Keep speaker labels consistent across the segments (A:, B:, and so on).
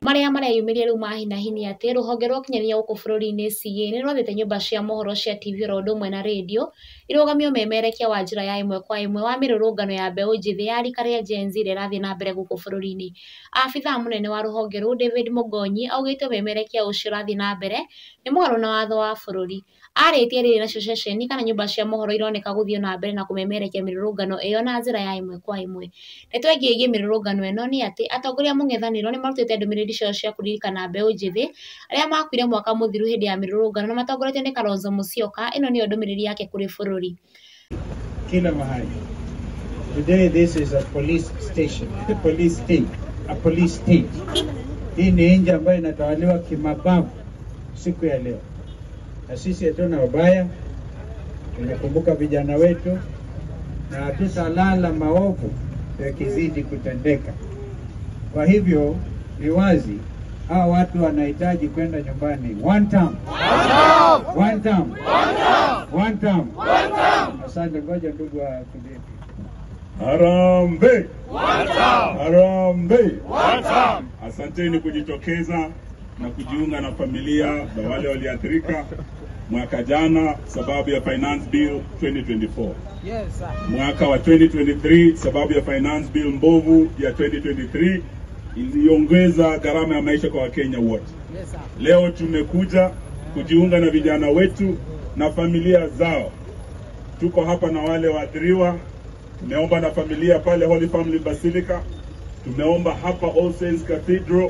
A: Marĩa mareyumĩria rĩu ma hi na hi nĩ atĩ rũhonge rwa ũkinyanĩria gũkũ bũrũri-inĩ CA nĩ rwathĩte nyũmba cia mohoro cia TV oro ũndũ ũmwe na rĩndiũ irũgamio ũmemerekia wa njĩra ya ĩmwe kwa ĩmwe wa mĩrũrũngano ya mbeũ njĩthĩ ya rika rĩa Gen Z ĩrĩa ĩrathiĩ na mbere gũkũ bũrũri-inĩ. Abithaa mũnene wa rũhonge rũu David Mugonyi augĩte ũmemerekia ũcio ũrathiĩ na mbere nĩ mũgarũ na watho wa bũrũri. Arĩtie rĩrĩ nacio ceceni kana nyũmba cia mohoro ironeka gũthiĩ na mbere na kũmemerekia mĩrũrũngano ĩyo na njĩra ya ĩmwe kwa ĩmwe. Ndeto ĩngĩ ĩgiĩ mĩrũrũngano ĩno nĩ atĩ atongoria a mũng'ethanĩro nĩmarutĩte ndũmĩrĩri ciao cia kũririkana mbeũ njĩthĩ arĩa makuire mwaka mũthiru hĩndĩ ya mĩrũrũngano na matongoretio nĩ Kalonzo Musyoka. Ĩno nĩyo ndũmĩrĩri yake kũrĩ bũrũri.
B: Kila mahali. Today this is a police station, a police state, a police state. Hii ni nchi ambayo inatawaliwa kimabavu siku ya leo. Na sisi hatuna ubaya, tunakumbuka vijana wetu na hatutalala maovu yakizidi kutendeka. Kwa hivyo ni wazi hawa watu wanahitaji kwenda nyumbani. One term. One term. One term. One term. Asante, ngoja ndugu wa kulipi.
C: Harambee! Harambee! Asanteni kujitokeza na kujiunga na familia za wale waliathirika mwaka jana sababu ya Finance Bill 2024. Mwaka wa 2023 sababu ya Finance Bill mbovu ya 2023 iliongeza gharama ya maisha kwa Wakenya wote. Leo tumekuja kujiunga na vijana wetu na familia zao. Tuko hapa na wale waathiriwa. Tumeomba na familia pale Holy Family Basilica, tumeomba hapa All Saints Cathedral,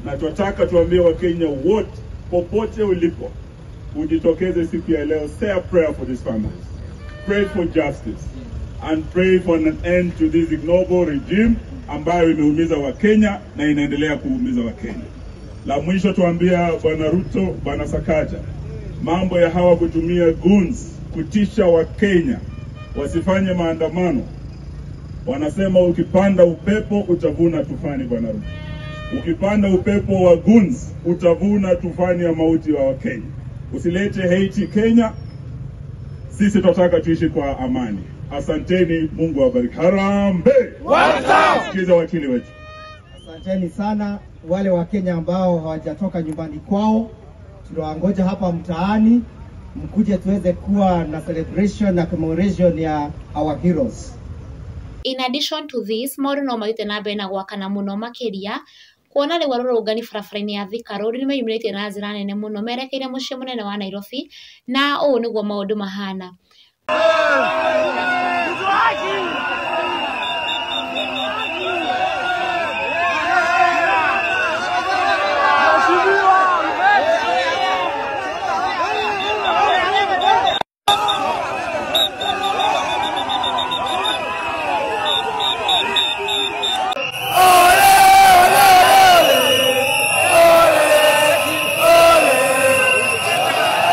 C: na tunataka tuambie Wakenya wote popote ulipo ujitokeze siku ya leo. Say a prayer for these families, pray for justice and pray for an end to this ignoble regime ambayo imeumiza Wakenya na inaendelea kuumiza Wakenya. La mwisho tuambia Bwana Ruto, Bwana Sakaja, mambo ya hawa kutumia goons kutisha Wakenya wasifanye maandamano. Wanasema ukipanda upepo utavuna tufani. Bwana Ruto, ukipanda upepo wa goons utavuna tufani ya mauti wa Wakenya. Usilete hate Kenya, sisi tunataka tuishi kwa amani. Asanteni, Mungu awabariki. Harambee! Sikiza wakili wetu.
D: Asanteni sana wale wa Kenya ambao hawajatoka nyumbani kwao, tunawangoja hapa mtaani, mkuje tuweze kuwa na celebration na commemoration ya our heroes.
A: In addition to this, maũndũ no mathiĩte na mbere na gwakana mũno makĩria kuona rĩu arũrũngani barabara-inĩ ya Thika Road nĩmeyumĩrĩtie na njĩra nene mũno merekeire mũciĩ mũnene wa Nairobi, na ũũ nĩguo maũndũ mahana.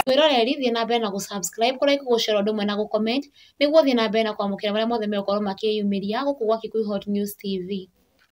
A: Mwĩroreri, thiĩ na mbere na gũ-subscribe, kũ-like, gũ-share ũndũ ũmwe na gũ-comment nĩguo ũthiĩ na mbere na kwamũkĩra marĩa mothe megũkorwo makĩyumĩria gũkũ gwa Kikuyu Hot News TV.